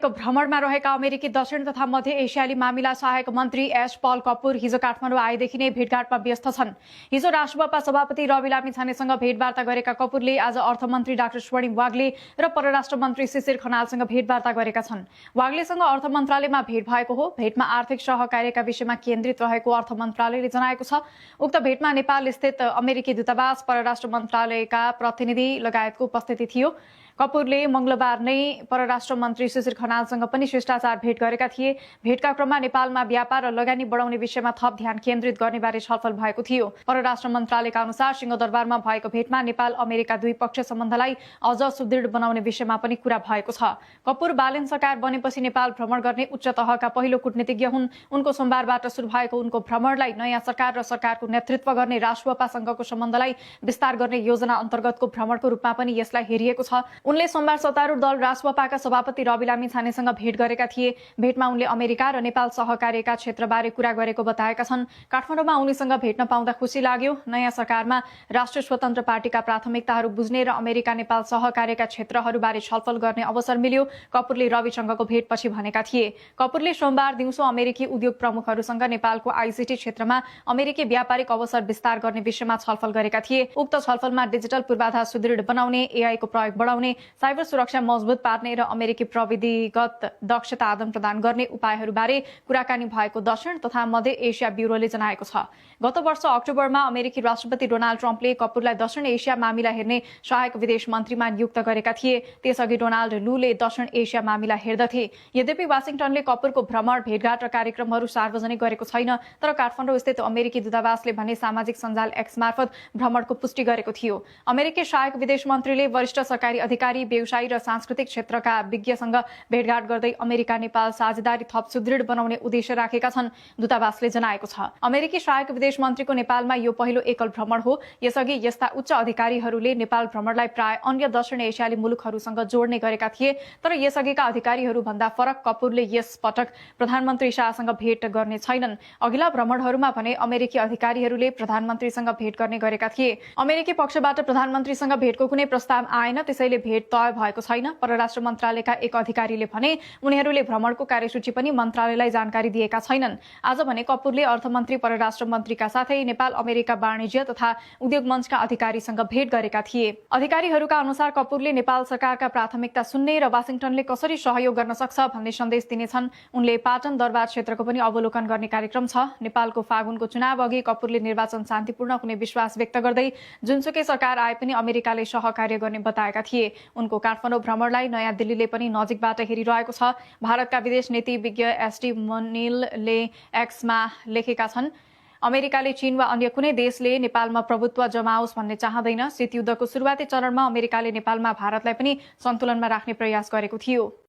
भ्रमणमा रहेका अमेरिकी दक्षिण तथा मध्य एसियाली मामिला सहायक मन्त्री एस पल कपुर हिजो काठमाडौँ आएदेखि नै भेटघाटमा व्यस्त छन्। हिजो राष्ट्रसभा सभापति रवि लामिछानेसँग भेटवार्ता गरेका कपुरले आज अर्थमन्त्री डाक्टर स्वर्णिम वाग्ले र परराष्ट्र मन्त्री शिशिर खनालसँग भेटवार्ता गरेका छन्। वाग्लेसँग अर्थ मन्त्रालयमा भेट भएको हो। भेटमा आर्थिक सहकार्यका विषयमा केन्द्रित रहेको अर्थ मन्त्रालयले जनाएको छ। उक्त भेटमा नेपाल स्थित अमेरिकी दूतावास, परराष्ट्र मन्त्रालयका प्रतिनिधि लगायतको उपस्थिति थियो। कपुरले मंगलबार नै परराष्ट्र मन्त्री शिशिर खनालसँग पनि शिष्टाचार भेट गरेका थिए। भेटका क्रममा नेपालमा व्यापार र लगानी बढाउने विषयमा थप ध्यान केन्द्रित गर्ने बारे छलफल भएको थियो। परराष्ट्र मन्त्रालयका अनुसार सिंहदरबारमा भएको भेटमा नेपाल अमेरिका द्विपक्षीय सम्बन्धलाई अझ सुदृढ बनाउने विषयमा पनि कुरा भएको छ। कपुर बालेन सरकार बनेपछि नेपाल भ्रमण गर्ने उच्च तहका पहिलो कूटनीतिज्ञ हुन्। उनको सोमबारबाट सुरु भएको उनको भ्रमणलाई नयाँ सरकार र सरकारको नेतृत्व गर्ने राष्ट्रसभासँगको सम्बन्धलाई विस्तार गर्ने योजना अन्तर्गतको भ्रमणको रूपमा पनि यसलाई हेरिएको छ। उनले सोमबार सत्तारूढ दल राष्ट्रसभाका सभापति रवि लामिछानेसँग भेट गरेका थिए। भेटमा उनले अमेरिका र नेपाल सहकार्यका क्षेत्रबारे कुरा गरेको बताएका छन्। काठमाडौँमा उनीसँग भेट्न पाउँदा खुसी लाग्यो। नयाँ सरकारमा राष्ट्रिय स्वतन्त्र पार्टीका प्राथमिकताहरू बुझ्ने र अमेरिका नेपाल सहकार्यका क्षेत्रहरूबारे छलफल गर्ने अवसर मिल्यो, कपुरले रविसँगको भेटपछि भनेका थिए। कपुरले सोमबार दिउँसो अमेरिकी उद्योग प्रमुखहरूसँग नेपालको आईसीटी क्षेत्रमा अमेरिकी व्यापारिक अवसर विस्तार गर्ने विषयमा छलफल गरेका थिए। उक्त छलफलमा डिजिटल पूर्वाधार सुदृढ बनाउने, एआईको प्रयोग बढाउने, साइबर सुरक्षा मजबुत पार्ने र अमेरिकी प्रविधिगत दक्षता आदान प्रदान गर्ने उपायहरूबारे कुराकानी भएको दक्षिण तथा मध्य एसिया ब्युरोले जनाएको छ। गत वर्ष अक्टोबरमा अमेरिकी राष्ट्रपति डोनाल्ड ट्रम्पले कपुरलाई दक्षिण एसिया मामिला हेर्ने सहायक विदेश मन्त्रीमा नियुक्त गरेका थिए। त्यसअघि डोनाल्ड लूले दक्षिण एसिया मामिला हेर्दथे। यद्यपि वाशिंटनले कपुरको भ्रमण, भेटघाट र कार्यक्रमहरू सार्वजनिक गरेको छैन, तर काठमाडौँ स्थित अमेरिकी दूतावासले भने सामाजिक सञ्जाल एक्स मार्फत भ्रमणको पुष्टि गरेको थियो। अमेरिकी सहायक विदेश मन्त्रीले वरिष्ठ सरकारी अधिकारी, व्यवसायी र सांस्कृतिक क्षेत्रका विज्ञसँग भेटघाट गर्दै अमेरिका नेपाल साझेदारी थप सुदृढ बनाउने उद्देश्य राखेका छन्, दूतावासले जनाएको छ। अमेरिकी सहायक विदेश मन्त्रीको नेपालमा यो पहिलो एकल भ्रमण हो। यसअघि यस्ता उच्च अधिकारीहरूले नेपाल भ्रमणलाई प्राय अन्य दक्षिण एसियाली मुलुकहरूसँग जोड्ने गरेका थिए, तर यसअघिका अधिकारीहरू भन्दा फरक कपुरले यस पटक प्रधानमन्त्री शाहसँग भेट गर्ने छैनन्। अघिल्ला भ्रमणहरूमा भने अमेरिकी अधिकारीहरूले प्रधानमन्त्रीसँग भेट गर्ने गरेका थिए। अमेरिकी पक्षबाट प्रधानमन्त्रीसँग भेटको कुनै प्रस्ताव आएन, त्यसैले भेट तय भएको छैन। परराष्ट्र मन्त्रालयका एक अधिकारीले भने उनीहरूले भ्रमणको कार्यसूची पनि मन्त्रालयलाई जानकारी दिएका छैनन्। आज भने कपुरले अर्थमन्त्री, परराष्ट्र मन्त्रीका साथै नेपाल अमेरिका वाणिज्य तथा उद्योग मञ्चका अधिकारीसँग भेट गरेका थिए। अधिकारीहरूका अनुसार कपुरले नेपाल सरकारका प्राथमिकता सुन्ने र वाशिंटनले कसरी सहयोग गर्न सक्छ भन्ने सन्देश दिनेछन्। उनले पाटन दरबार क्षेत्रको पनि अवलोकन गर्ने कार्यक्रम छ। नेपालको फागुनको चुनाव अघि कपुरले निर्वाचन शान्तिपूर्ण हुने विश्वास व्यक्त गर्दै जुनसुकै सरकार आए पनि अमेरिकाले सहकार्य गर्ने बताएका थिए। उनको काठमाडौँ भ्रमणलाई नयाँ दिल्लीले पनि नजिकबाट हेरिरहेको छ। भारतका विदेश नीतिविज्ञ एसटी मनिलले एक्समा लेखेका छन्, अमेरिकाले चीन वा अन्य कुनै देशले नेपालमा प्रभुत्व जमाओस् भन्ने चाहँदैन। शीतयुद्धको सुरुवाती चरणमा अमेरिकाले नेपालमा भारतलाई पनि सन्तुलनमा राख्ने प्रयास गरेको थियो।